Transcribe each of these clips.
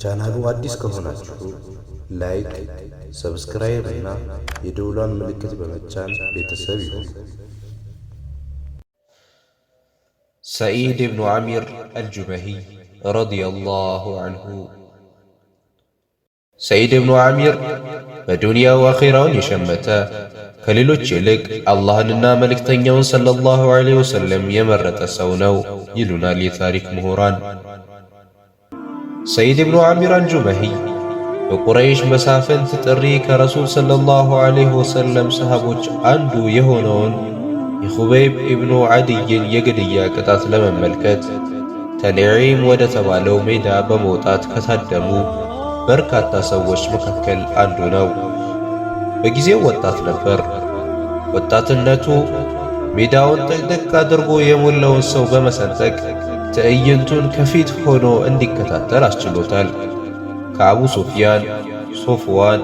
ለቻናሉ አዲስ ከሆናችሁ like፣ subscribe እና የደውሏን ምልክት በመጫን ቤተሰብ ይሁኑ። ሰዒድ ብኑ ዓሚር አልጁመሂ رضي الله عنه። ሰዒድ ብኑ ዓሚር በዱንያው አኼራውን የሸመተ፣ ከሌሎች ይልቅ አላህንና መልእክተኛውን صلى الله عليه وسلم የመረጠ ሰው ነው ይሉናል የታሪክ ምሁራን። ሰዒድ ብኑ ዓሚር አልጁመሂ በቁረይሽ መሳፍንት ጥሪ ከረሱል صلى الله عليه وسلم ሰሃቦች አንዱ የሆነውን የኹበይብ ኢብኑ ዓድይን የግድያ ቅጣት ለመመልከት ተንዒም ወደ ተባለው ሜዳ በመውጣት ከታደሙ በርካታ ሰዎች መካከል አንዱ ነው። በጊዜው ወጣት ነበር። ወጣትነቱ ሜዳውን ጥቅጥቅ አድርጎ የሞላውን ሰው በመሰንጠቅ ትዕይንቱን ከፊት ሆኖ እንዲከታተል አስችሎታል። ከአቡ ሱፊያን፣ ሶፍዋን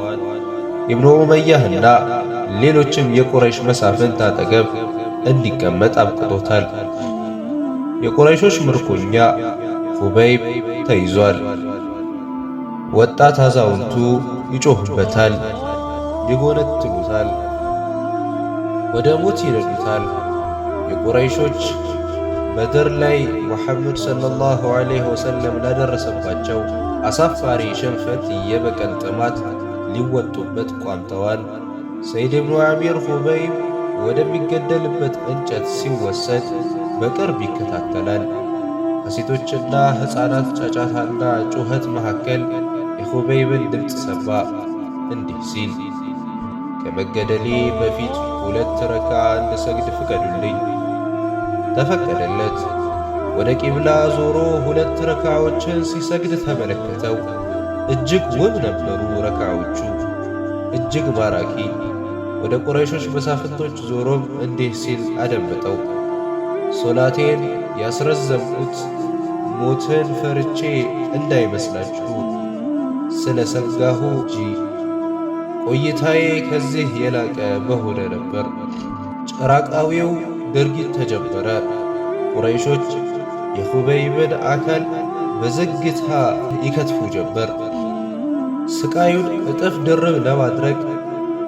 ኢብኑ ኡመያህና ሌሎችም የቁረይሽ መሳፍንት አጠገብ እንዲቀመጥ አብቅቶታል። የቁረይሾች ምርኮኛ ኹበይብ ተይዟል። ወጣት አዛውንቱ ይጮሁበታል፣ ይጎነትሉታል፣ ወደ ሞት ይነዱታል። የቁረይሾች በድር ላይ ሙሐመድ ሰለላሁ ዐለይሂ ወሰለም ላደረሰባቸው አሳፋሪ ሽንፈት የበቀል ጥማት ሊወጡበት ቋምጠዋል። ሰይድ ብኑ ዓሚር ኹበይብ ወደሚገደልበት እንጨት ሲወሰድ በቅርብ ይከታተላል። ከሴቶችና ሕፃናት ጫጫታና ጩኸት መካከል የኹበይብን ድምፅ ሰማ፣ እንዲህ ሲል፦ ከመገደሌ በፊት 2 ረክዓ እንድሰግድ ፍቀዱልኝ። ተፈቀደለት። ወደ ቂብላ ዞሮ 2 ረክዓዎችን ሲሰግድ ተመለከተው። እጅግ ውብ ነበሩ ረክዓዎቹ፣ እጅግ ማራኪ። ወደ ቁረይሾች መሳፍንቶች ዞሮም እንዲህ ሲል አደመጠው። ሶላቴን ያስረዘምኩት ሞትን ፈርቼ እንዳይመስላችሁ ስለ ሰጋሁ እንጂ ቆይታዬ ከዚህ የላቀ በሆነ ነበር። ጭራቃዊው ድርጊት ተጀመረ። ቁረይሾች የኹበይብን አካል በዝግታ ይከትፉ ጀመር። ስቃዩን እጥፍ ድርብ ለማድረግ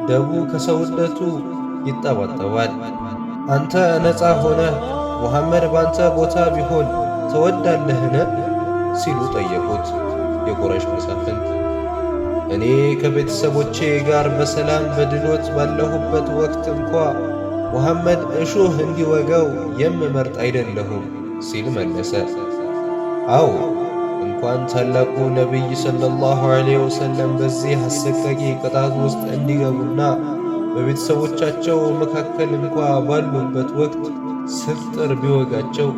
ደሙ ከሰውነቱ ይጠባጠባል። አንተ ነፃ ሆነህ ሙሐመድ ባንተ ቦታ ቢሆን ትወዳለህን? ሲሉ ጠየቁት የቁረይሽ መሳፍንት። እኔ ከቤተሰቦቼ ጋር በሰላም በድሎት ባለሁበት ወቅት እንኳ ሙሐመድ እሾህ እንዲወጋው የምመርጥ አይደለሁም ሲል መለሰ። አዎ፣ እንኳን ታላቁ ነቢይ ሰለላሁ ዐለይሂ ወሰለም በዚህ አሰቃቂ ቅጣት ውስጥ እንዲገቡና በቤተሰቦቻቸው መካከል እንኳ ባሉበት ወቅት ስልጥር ቢወጋቸው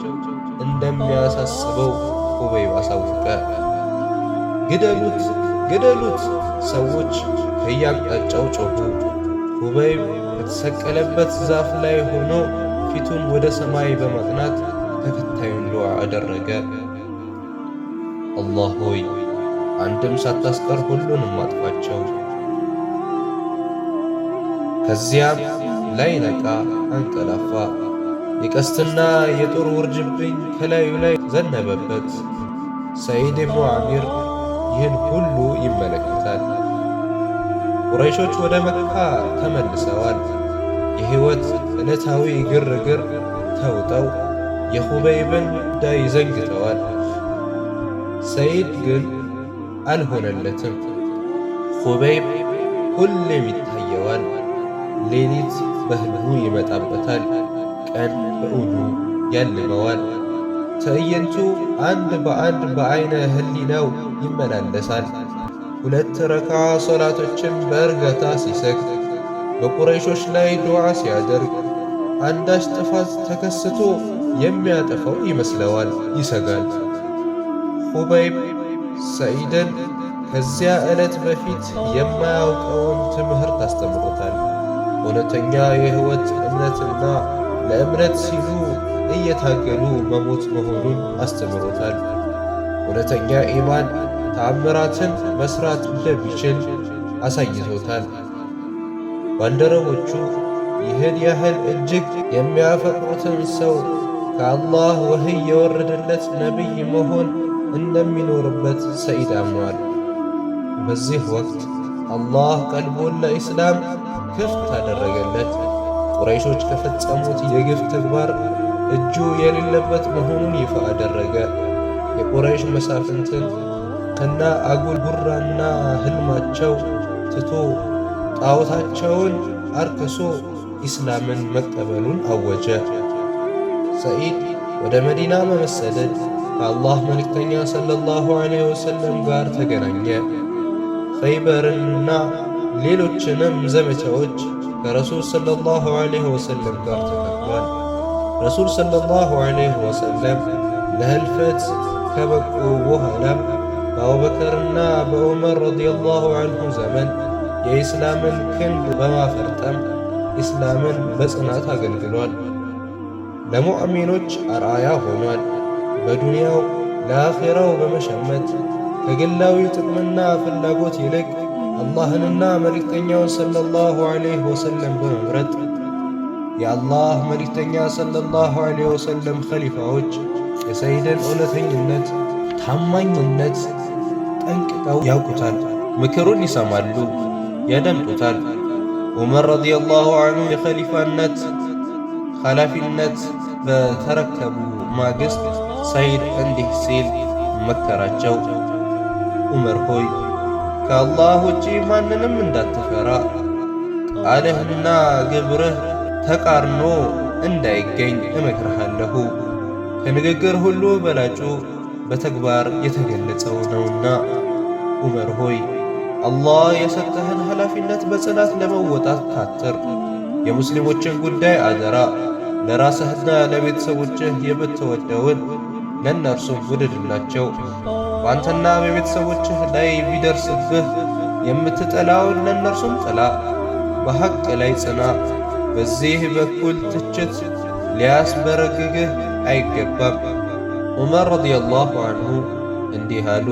እንደሚያሳስበው ኹበይብ አሳወቀ። ግደሉት፣ ግደሉት! ሰዎች ከየአቅጣጫው ጮኹ። ኹበይብ ከተሰቀለበት ዛፍ ላይ ሆኖ ፊቱን ወደ ሰማይ በማቅናት ተከታዩን ዱዓ አደረገ። አላህ ሆይ፣ አንድም ሳታስቀር ሁሉንም አጥፋቸው። ከዚያም ላይነቃ አንቀላፋ። የቀስትና የጦር ውርጅብኝ ከላዩ ላይ ዘነበበት። ሰዒድ ኢብኑ ዓሚር ይህን ሁሉ ይመለከታል። ቁረይሾች ወደ መካ ተመልሰዋል። የሕይወት ዕለታዊ ግርግር ተውጠው የኹበይብን ጉዳይ ዘንግተዋል። ሰዒድ ግን አልሆነለትም። ኹበይብ ሁሌም ይታየዋል። ሌሊት በሕልሙ ይመጣበታል፣ ቀን በእውኑ ያልመዋል። ትዕይንቱ አንድ በአንድ በዐይነ ህሊናው ይመላለሳል። 2 ረክዓ ሶላቶችን በእርጋታ ሲሰግድ፣ በቁረይሾች ላይ ዱዓ ሲያደርግ አንዳች ጥፋት ተከስቶ የሚያጠፋው ይመስለዋል፣ ይሰጋል። ኹበይብ ሰዒድን ከዚያ ዕለት በፊት የማያውቀውን ትምህርት አስተምሮታል። እውነተኛ የሕይወት እምነትና ለእምነት ሲሉ እየታገሉ መሞት መሆኑን አስተምሮታል። እውነተኛ ኢማን ተአምራትን መስራት እንደሚችል አሳይቶታል። ባልደረቦቹ ይህን ያህል እጅግ የሚያፈቅሩትን ሰው ከአላህ ወህይ የወረደለት ነቢይ መሆን እንደሚኖርበት ሰዒድ አምኗል። በዚህ ወቅት አላህ ቀልቡን ለኢስላም ክፍት አደረገለት። ቁረይሾች ከፈጸሙት የግፍ ተግባር እጁ የሌለበት መሆኑን ይፋ አደረገ። የቁረይሽ መሳፍንትን ከና አጉል ጉራና ህልማቸው ትቶ ጣዖታቸውን አርክሶ ኢስላምን መቀበሉን አወጀ። ሰዒድ ወደ መዲና በመሰደድ ከአላህ መልእክተኛ ሰለላሁ ዐለይሂ ወሰለም ጋር ተገናኘ። ኸይበርንና ሌሎችንም ዘመቻዎች ከረሱል ሰለላሁ ዐለይሂ ወሰለም ጋር ተካፍሏል። ረሱል ሰለላሁ ዐለይሂ ወሰለም ለህልፈት ከበቁ በኋላም በአቡበከርና በዑመር ረዲየላሁ ዐንሁ ዘመን የኢስላምን ክንድ በማፈርጠም ኢስላምን በጽናት አገልግሏል። ለሙእሚኖች አርአያ ሆኗል። በዱንያው ለአኼራው በመሸመት ከግላዊ ጥቅምና ፍላጎት ይልቅ አላህንና መልእክተኛውን ሰለላሁ ዐለይሂ ወሰለም በመምረጥ የአላህ መልእክተኛ ሰለላሁ ዐለይሂ ወሰለም ኸሊፋዎች የሰይድን እውነተኝነት፣ ታማኝነት ጠንቅቀው ያውቁታል። ምክሩን ይሰማሉ፣ ያደምጡታል። ዑመር ረዲየላሁ ዐንሁ የኸሊፋነት ኃላፊነት በተረከቡ ማግስት ሰዒድ እንዲህ ሲል መከራቸው። ዑመር ሆይ፣ ከአላህ ውጪ ማንንም እንዳትፈራ፣ ቃልህና ግብርህ ተቃርኖ እንዳይገኝ እመክርሃለሁ። ከንግግር ሁሉ በላጩ በተግባር የተገለጸው ነውና። ዑመር ሆይ፣ አላህ የሰጠህን ኃላፊነት በጽናት ለመወጣት ታትር። የሙስሊሞችን ጉዳይ አደራ። ለራስህና ለቤተሰቦችህ የምትወደውን ለእነርሱም ውደድላቸው። በአንተና በቤተሰቦችህ ላይ ቢደርስብህ የምትጠላውን ለእነርሱም ጥላ። በሐቅ ላይ ጽና። በዚህ በኩል ትችት ሊያስበረግግህ አይገባም። ዑመር ረዲየላሁ ዐንሁ እንዲህ አሉ፣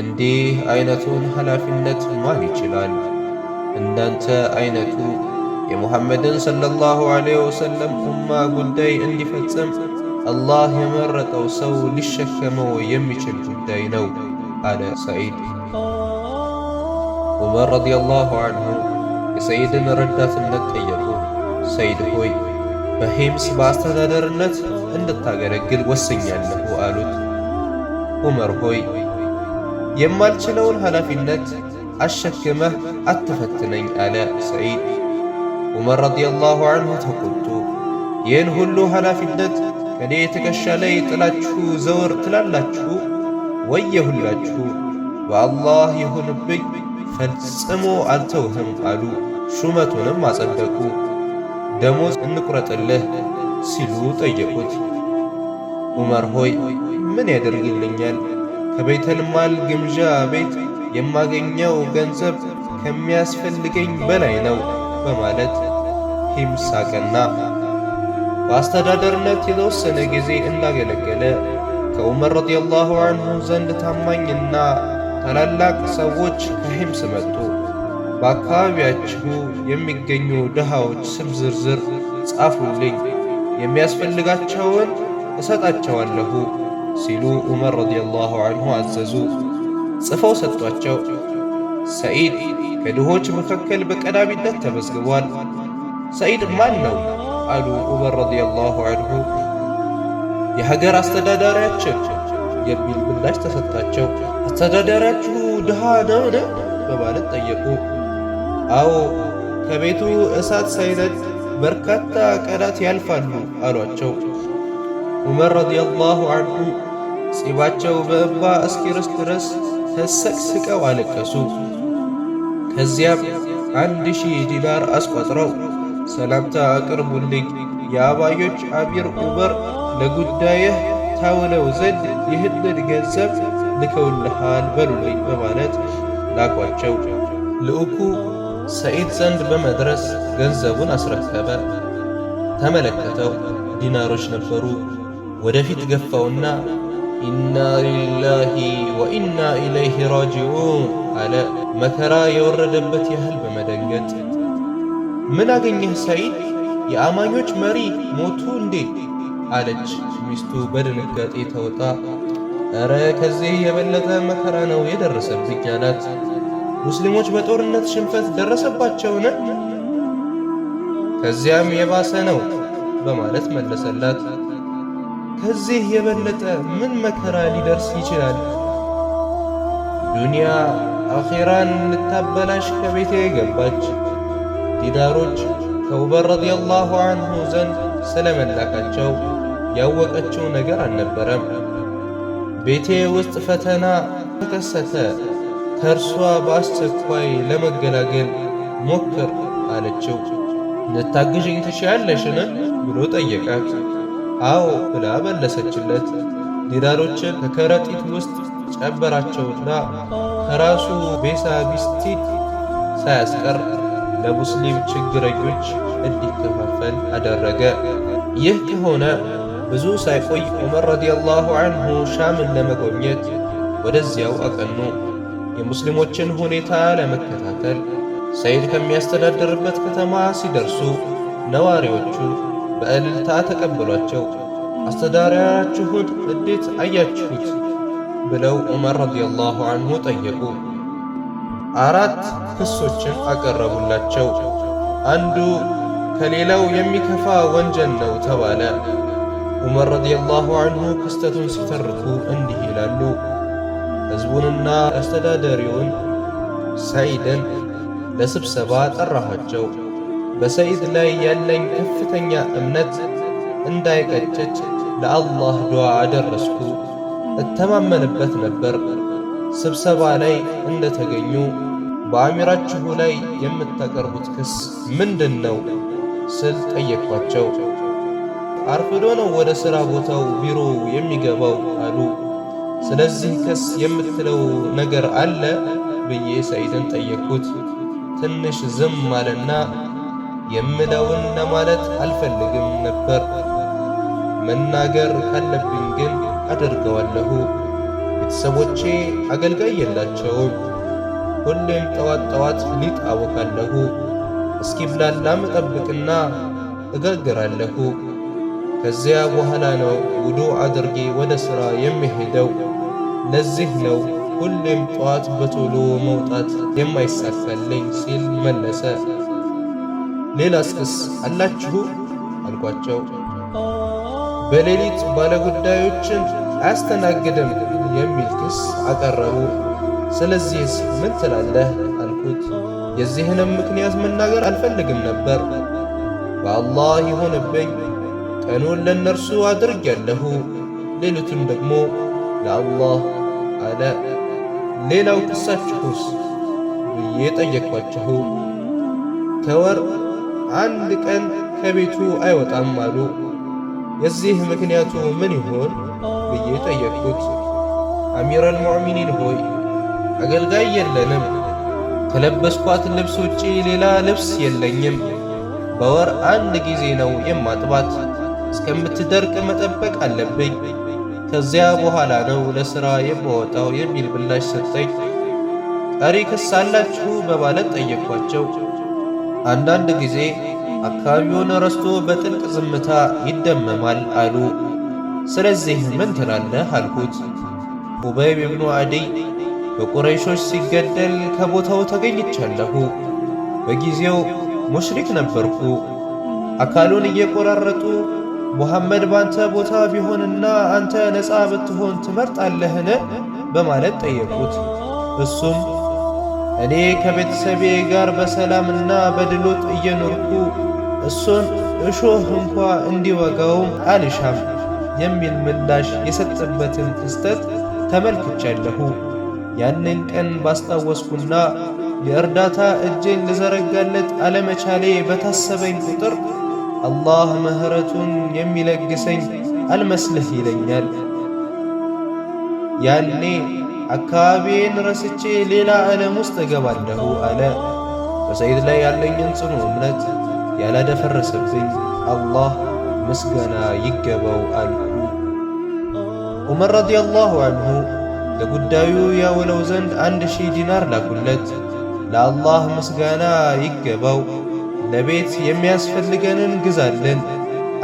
እንዲህ አይነቱን ኃላፊነት ማን ይችላል? እንዳንተ አይነቱ የሙሐመድን ሰለላሁ ዐለይሂ ወሰለም ኡማ ጉዳይ እንዲፈጽም አላህ የመረጠው ሰው ሊሸከመው የሚችል ጉዳይ ነው አለ ሰዒድ። ዑመር ረዲየላሁ ዐንሁ የሰዒድን ረዳትነት ጠየቁ። ሰዒድ ሆይ፣ በሂምስ በአስተዳደርነት እንድታገለግል ወስኛለሁ አሉት። ዑመር ሆይ፣ የማልችለውን ኃላፊነት አሸክመህ አትፈትነኝ አለ ሰዒድ። ዑመር ረዲየላሁ ዐንሁ ተቆጡ። ይህን ሁሉ ኃላፊነት ከኔ ትከሻ ላይ ጥላችሁ ዘወር ትላላችሁ? ወየሁላችሁ! በአላህ ይሁንብኝ ፈጽሞ አልተውህም አሉ። ሹመቱንም አጸደቁ። ደሞዝ እንቁረጥልህ ሲሉ ጠየቁት። ዑመር ሆይ፣ ምን ያደርግልኛል? ከቤተልማል ግምጃ ቤት የማገኘው ገንዘብ ከሚያስፈልገኝ በላይ ነው በማለት ሂምስ አቀና። በአስተዳደርነት የተወሰነ ጊዜ እንዳገለገለ ከዑመር ረዲየላሁ ዐንሁ ዘንድ ታማኝና ታላላቅ ሰዎች ከሂምስ መጡ። በአካባቢያችሁ የሚገኙ ድሃዎች ስም ዝርዝር ጻፉልኝ፣ የሚያስፈልጋቸውን እሰጣቸዋለሁ ሲሉ ዑመር ረዲየላሁ ዐንሁ አዘዙ። ጽፈው ሰጧቸው። ሰዒድ ከድሆች መካከል በቀዳሚነት ተመዝግቧል። ሰዒድ ማን ነው? አሉ ዑመር ረዲየላሁ ዐንሁ። የሀገር አስተዳዳሪያችን የሚል ምላሽ ተሰጣቸው። አስተዳዳሪያችሁ ድሃ ነውን? በማለት ጠየቁ። አዎ፣ ከቤቱ እሳት ሳይነድ በርካታ ቀናት ያልፋሉ አሏቸው። ዑመር ረዲየላሁ ዐንሁ ጺባቸው በእንባ እስኪርስ ድረስ ተሰቅስቀው አለቀሱ። ከዚያም 1000 ዲናር አስቆጥረው ሰላምታ አቅርቡልኝ፣ የአባዮች አሚር ዑመር ለጉዳይህ ታውለው ዘንድ ይህንን ገንዘብ ልከውልሃል በሉልኝ በማለት ላኳቸው። ልዑኩ ሰዒድ ዘንድ በመድረስ ገንዘቡን አስረከበ። ተመለከተው፣ ዲናሮች ነበሩ። ወደፊት ገፋውና ኢና ሊላሂ ወኢና ኢለይሂ ራጂዑን አለ፣ መከራ የወረደበት ያህል በመደንገጥ። ምን አገኘህ ሰዒድ? የአማኞች መሪ ሞቱ እንዴ? አለች ሚስቱ በድንጋጤ ተውጣ። እረ ከዚህ የበለጠ መከራ ነው የደረሰብኝ አላት። ሙስሊሞች በጦርነት ሽንፈት ደረሰባቸውን? ከዚያም የባሰ ነው በማለት መለሰላት። ከዚህ የበለጠ ምን መከራ ሊደርስ ይችላል? ዱንያ አኼራን ልታበላሽ ከቤቴ ገባች። ዲናሮች ከዑመር ረዲየላሁ ዐንሁ ዘንድ ስለመላካቸው ያወቀችው ነገር አልነበረም። ቤቴ ውስጥ ፈተና ተከሰተ፣ ከእርሷ በአስቸኳይ ለመገላገል ሞክር አለችው። ልታግዥኝ ትችያለሽን ብሎ ጠየቃት። አዎ ብላ መለሰችለት። ዲናሮችን ከከረጢት ውስጥ ጨበራቸውና ከራሱ ቤሳቢስቲ ሳያስቀር ለሙስሊም ችግረኞች እንዲከፋፈል አደረገ። ይህ ከሆነ ብዙ ሳይቆይ ዑመር ረዲየላሁ ዐንሁ ሻምን ለመጎብኘት ወደዚያው አቀኑ። የሙስሊሞችን ሁኔታ ለመከታተል ሰይድ ከሚያስተዳድርበት ከተማ ሲደርሱ ነዋሪዎቹ በእልልታ ተቀበሏቸው። አስተዳዳሪያችሁን እንዴት አያችሁት? ብለው ዑመር ረዲየላሁ ዐንሁ ጠየቁ። አራት ክሶችን አቀረቡላቸው። አንዱ ከሌላው የሚከፋ ወንጀል ነው ተባለ። ዑመር ረዲየላሁ ዐንሁ ክስተቱን ሲተርኩ እንዲህ ይላሉ። ሕዝቡንና አስተዳዳሪውን ሰዒድን ለስብሰባ ጠራኋቸው። በሰዒድ ላይ ያለኝ ከፍተኛ እምነት እንዳይቀጭጭ ለአላህ ዱዓ አደረስኩ። እተማመንበት ነበር። ስብሰባ ላይ እንደተገኙ በአሚራችሁ ላይ የምታቀርቡት ክስ ምንድን ነው ስል ጠየቅኳቸው። አርፍዶ ነው ወደ ሥራ ቦታው ቢሮ የሚገባው አሉ። ስለዚህ ክስ የምትለው ነገር አለ ብዬ ሰዒድን ጠየቅኩት። ትንሽ ዝም አለና የምለውን ለማለት አልፈልግም ነበር፣ መናገር ካለብኝ ግን አደርገዋለሁ። ቤተሰቦቼ አገልጋይ የላቸውም። ሁሌም ጠዋት ጠዋት ሊጥ አቦካለሁ። እስኪብላላም እጠብቅና እጋግራለሁ። ከዚያ በኋላ ነው ውዱእ አድርጌ ወደ ሥራ የሚሄደው። ለዚህ ነው ሁሌም ጠዋት በቶሎ መውጣት የማይሳካልኝ ሲል መለሰ። ሌላስ ክስ አላችሁ አልኳቸው። በሌሊት ባለጉዳዮችን አያስተናግድም የሚል ክስ አቀረቡ። ስለዚህስ ምን ትላለህ አልኩት። የዚህንም ምክንያት መናገር አልፈልግም ነበር። በአላህ ይሁንብኝ ቀኑን ለእነርሱ አድርጌያለሁ፣ ሌሊቱን ደግሞ ለአላህ አለ። ሌላው ክሳችሁስ ብዬ ጠየቅኳቸው። ከወር አንድ ቀን ከቤቱ አይወጣም አሉ። የዚህ ምክንያቱ ምን ይሆን ብዬ ጠየቅኩት። አሚረል ሙእሚኒን ሆይ አገልጋይ የለንም። ከለበስኳት ልብስ ውጪ ሌላ ልብስ የለኝም። በወር አንድ ጊዜ ነው የማጥባት። እስከምትደርቅ መጠበቅ አለብኝ። ከዚያ በኋላ ነው ለሥራ የምወጣው የሚል ምላሽ ሰጠኝ። ቀሪ ክስ አላችሁ በማለት ጠየቅኳቸው። አንዳንድ ጊዜ አካባቢውን ረስቶ በጥልቅ ዝምታ ይደመማል አሉ። ስለዚህ ምን ትላለህ አልኩት። ኹበይብ ኢብኑ አዲይ በቁረይሾች ሲገደል ከቦታው ተገኝቻለሁ። በጊዜው ሙሽሪክ ነበርኩ። አካሉን እየቆራረጡ ሙሐመድ ባንተ ቦታ ቢሆንና አንተ ነፃ ብትሆን ትመርጣለህን? በማለት ጠየቁት። እሱም እኔ ከቤተሰቤ ጋር በሰላምና በድሎት እየኖርኩ እሱን እሾህ እንኳ እንዲወጋውም አልሻም የሚል ምላሽ የሰጠበትን ክስተት ተመልክቻለሁ። ያንን ቀን ባስታወስኩና የእርዳታ እጄን ልዘረጋለት አለመቻሌ በታሰበኝ ቁጥር አላህ ምህረቱን የሚለግሰኝ አልመስልህ ይለኛል። ያኔ አካባቢዬን ረስቼ ሌላ ዓለም ውስጥ እገባለሁ አለ። በሰይድ ላይ ያለኝን ጽኑ እምነት ያላደፈረሰብኝ አላህ ምስጋና ይገባው አልኩ። ዑመር ረዲየላሁ ዐንሁ ለጉዳዩ ያውለው ዘንድ 1000 ዲናር ላኩለት። ለአላህ ምስጋና ይገባው፣ ለቤት የሚያስፈልገንን ግዛልን፣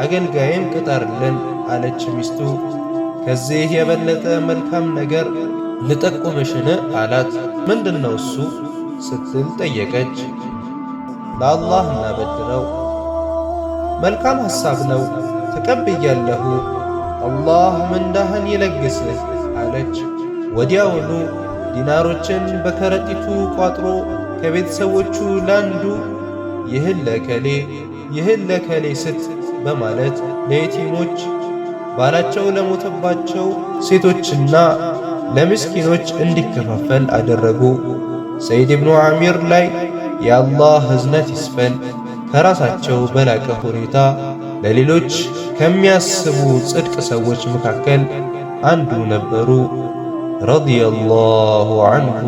አገልጋይም ቅጠርልን አለች ሚስቱ። ከዚህ የበለጠ መልካም ነገር ልጠቁምሽን አላት። ምንድነው እሱ ስትል ጠየቀች። ለአላህ እናበድረው። መልካም ሐሳብ ነው፣ ተቀብያለሁ። አላህ ምንዳህን ይለግስህ አለች። ወዲያውኑ ዲናሮችን በከረጢቱ ቋጥሮ ከቤተሰቦቹ ላንዱ ይህን ለከሌ ይህን ለከሌ ስጥ በማለት ለየቲሞች፣ ባላቸው ለሞተባቸው ሴቶችና ለምስኪኖች እንዲከፋፈል አደረጉ። ሰይድ ኢብኑ ዓሚር ላይ የአላህ እዝነት ይስፈን። ከራሳቸው በላቀ ሁኔታ ለሌሎች ከሚያስቡ ጽድቅ ሰዎች መካከል አንዱ ነበሩ። ረዲየላሁ ዐንሁ